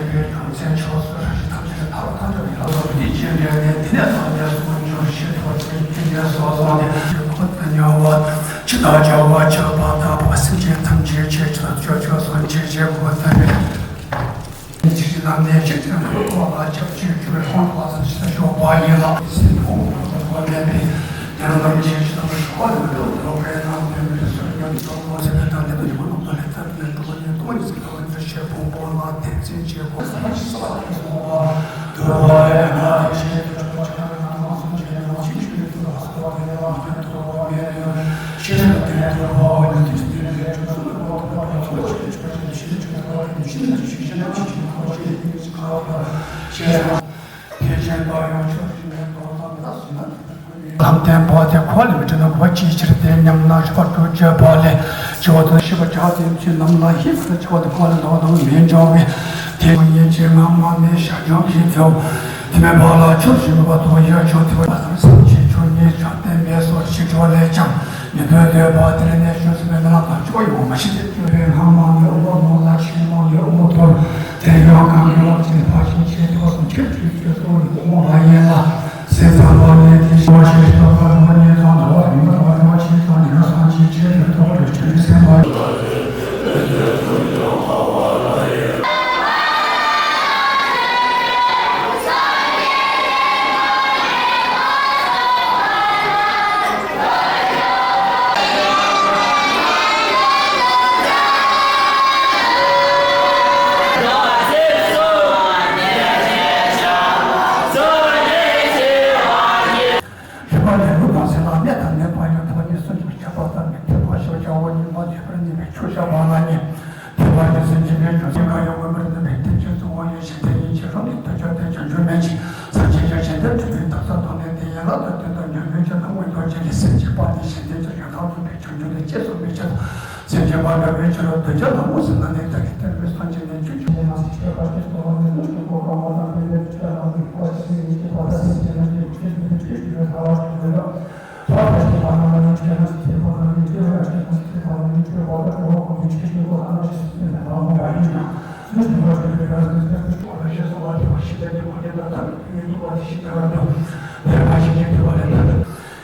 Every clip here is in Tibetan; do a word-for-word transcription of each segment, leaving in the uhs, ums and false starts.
ཆོས་ཐམས་ཅད་ཆོས་སུ་རིག་ཐམས་ཅད་ཐར་པ་ཐམས་ཅད་ཡིན་ལ་ལོ། འདི་ཅི་འདྲ་ནས་འདི་ནས་ཐར་ནས་སོ་མ་འབྱོར་ཕྱིར་ཐོབ་ཅིང་དེ་ནས་སོ་སོ་ནས་ཆོས་ཐམས་ཅད་ཐམས་ཅད་ཆོས་ཆོས་སོ་ཆོས་ཆོས་སོ་ཆོས་ཆོས་གོ་ཐལ། ཆོས་ཀྱི་ལམ་ནས་ཆོས་ཀྱི་འཁོར་ལ་སྐྱབས་ཆོས་ཀྱི་ཁོང་ཁ་སང་ཞིག་ཤོག་པ་ཡིན་ལ། སེམས་ཁོང་ཁ་སང་ཁོ་ལས་པའི་དེ་རང་ལམ་ཆེན་ཞིག་དང་ཤོག་པ་ལས་འགྲོ་འགྲོ་བའི་ནང་དོན་མི་སོ་ཉམས་སོ་མོ་ཟེར་བའི་དང་ལས་པ་ཉི་མ་ནང་དུ་ལས་ཐབས་ནས་འགྲོ་བ་ཉིད་སྟོང་ཉིད་ཟེར་བ་ཉིད་ཆེ་ཕུང་པོ་ལ་དེ་བཙན་ཆེ་ཁོ་སང་ཞིག་ས་ལ་ཐུག་སོང་བ། འདུལ་བ་ཡང་ང་ཆེ་དུ་ཆོག་ཆ་ན་ང་སོང་ཆེ་ན་ཆེ་ཆུ་ཡོད་དུ་ལ་སོ་བ་མེད་ལ་མ་ཐུབ་དུ་བ་མེད་ཡོད་ཆེ་ན་དེ་དུ་བ་བ་ཡོད་དུ་ཆེ་དེ་ལས་ཆུ་སོ་ལ་བ་དུ་བ་ཡོད་ཆེ་ཆེ་ཆེ་ཆེ་ཆེ་ཆེ་ཆེ་ཆེ་ཆེ་ཆེ་ཆེ་ཆེ་ཆེ་ཆེ་ཆེ་ཆེ་ཆེ་ཆེ་ལམ་བསྟན་པ་དེ་འཁོར་ལ་མི་འགྲོ་ན་གོ་ཅིའི་ཕྱིར་དེ་སྙམ་ན་རིག་པ་དྲུག་བརྗོད་པ་ལས། བྱེ་བ་དང་ཤེས་པ་བྱ་དེ་ཚུལ་རྣམས་ལ་ཧི་ཁ་བྱ་བ་དེ་འཁོར་ལ་འདོགས་དང་མི་འབྱུང་བས། དེ་ཡང་ཡན་ཆད་ངག་དབང་ནས་ཞར་བྱུང་གི་ཚེའོ། དེ་མེད་པ་ལ་ཆོས་ཞུ་བ་དང་ཡར་བྱུང་དེ་བ་དང་སེམས་ཅན་ཆོས་ཉིད་བྱང་བསྟན་པའི་སོགས་ཞིག་བྱ་བ་ལས་ཀྱང་། མི་འདོད་འདོད་པ་དེ་ལས་ནས་བྱུང་ཟིན་པའི་མི་ལ་དང་ཆོས་ཡོང་མ་ཤེས་ཏེ། སྤྱོད་པའི་སྔ་མ་ནི་དབུ་མ་ལ་ཆེན་མོ་ནི་དབུ་ཐོར་དེ་ཡང་གང་གི་ལོག་ཅིང་ཕར་ཕྱིན་ཆད་དེ་བ་དང་ཆོས་ཀྱི་སྤྱོད་སོགས་ནི་དབུ་མ་ལ་ཡིན་ལ། སེམས་ཙམ་པ་ནི་དེ་ཤེས་པ་ཤེས་སོགས་པ་རིག་པ་ཉིད་ཙམ་དང་བ་རིག་པ་དང་རིག་པ་ཆེ་ཙམ་ཉིད་སང་ཆེ་ཆེ་དེ་ཐོག་ཏུ་ཆོས་ཀྱི་སེམས་པ། རིག་པ་ལས་ལུགས་དང་ཟེར་ལ་གནས་དང་གནས་པ་ཡང་དོན་གཉིས་སུ་འཇུག་བྱེད་པ་ལྟར་ནི་ཐེག་པ་ཞེས་བྱ་བ་ཉིད་མ་བརྗོད་པར་ནུས་པའི་ཆོས་བཤད་པ་ལ་ནི། ཐེག་པ་ཉིད་སེམས་ཅན་པའི་སྦྱོར་ཚུལ་གང་ཡང་མངོན་པར་འདུ་བའི་རྟེན་ཅན་གཙོ་བོ་ཡིན་ཞིང་། དེ་ཉིད་ཀྱི་རང་ཉིད་དུ་གྱུར་ཏེ་བྱང་ཆུབ་མེད་ཅིང་སངས་རྒྱས་ཀྱང་གཞན་དོན་སྒྲུབ་པའི་དག་ས་དང་ནི་དེ་ཡན་ལག་ཏུ་བསྟན་དང་ཉོན་མོངས་ཀྱི་སྣང་བའི་རྡོ་རྗེ་ལས། སེམས་ཅན་པ་ནི་གཞན་དོན་གྱི་ཡང་དག་རྫོགས་པའི་བྱང་ཆུབ་ལས་སྐྱེས་སུ་མེད་ཕྱིར་དང་། སེམས་ཅན་པ་འདྲ་བའི་ཕྱིར་རོ། གདུལ་བྱ་ལ་དངོས་སུ་ལ་ནི་བདག་གིས་བསྟན་པའི་སངས་རྒྱས་ནི་བཅུ་གཅིག་པོ་མ་ཟད་ཆོས་པ་སྐྱེས་སུ་བ་ནི་ལུགས་ཀྱི་གོ་འཕང་མ་དང་ལྡན་པའི་ཆོས་ལ་ནི་འཁོར་བ་ཞེས་ཡིན་གྱི་བར་དུ་སེམས་ཅན་རྣམས་ཀྱི་ཆོས་ཀྱི་ཆོས་ཀྱི་ལྟ་བ་ཞིག་ཡོད་ལ། འཁོར་བ་ཞེས་པ་ནི་ཆོས་རྣམས་ཀྱི་འཁོར་བ་ནི་ཆོས་རྣམས་ཀྱི་འཁོར་བ་ནི་ཆོས་པ་དང་གོ་འཕང་གི་ཆོས་ཀྱི་འཁོར་བ་རྣམས་ཞེས་བསྟན་པའི་ལམ་མོ་བ་ཡིན་ཀྱང་། ཚུལ་ཁྲིམས་པ་ཞེས་པའི་སྐབས་སུ་སེམས་ཀྱི་འཁོར་བ་ཞེས་གསུངས་པ་དེ་བ་ཞེས་པའི་འཁོར་བ་དེ་ལྟར་ཐམས་ཅད་ཀྱི་འཁོར་བ་ཞེས་བྱ་བ་དང་། དེ་ལ་ཞེས་བྱའི་འཁོར་བ་ལས་ཐ་དད།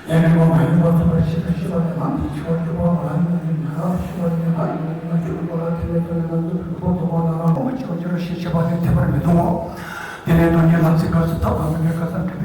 ཡང་ནི་ངོ་མ་ཡིན་པར་ཐུབ་པར་ཤེས་པའི་ཤེས་པ་ནི་ལམ་གྱི་ཆེ་བ་བཅུ་པ་ལ་ཡིན་ནོ། ཡིན་ན་ལམ་ཆེ་བ་ནི་ལྷ་ཡིན་ནོ། ཡིན་ན་ཆོས་ཀྱི་འཁོར་ལ་དེ་ལས་ཐོན་ནས་ལམ་རྫོགས་པའི་སྒོ་དུ་མ་ལ་ལམ་ངོ་མ་ཆེ་བ་འགྱུར་རོ་ཞེས་བྱ་བ་ནི་ཐེག་པར་མི་ལྟུང་ངོ་། དེ་ལས་སྟོང་ཉིད་ལམ་ཟེར་སྐབས་སུ་ཐབས་དང་མི་འབྲལ་ཁ་སང་གི་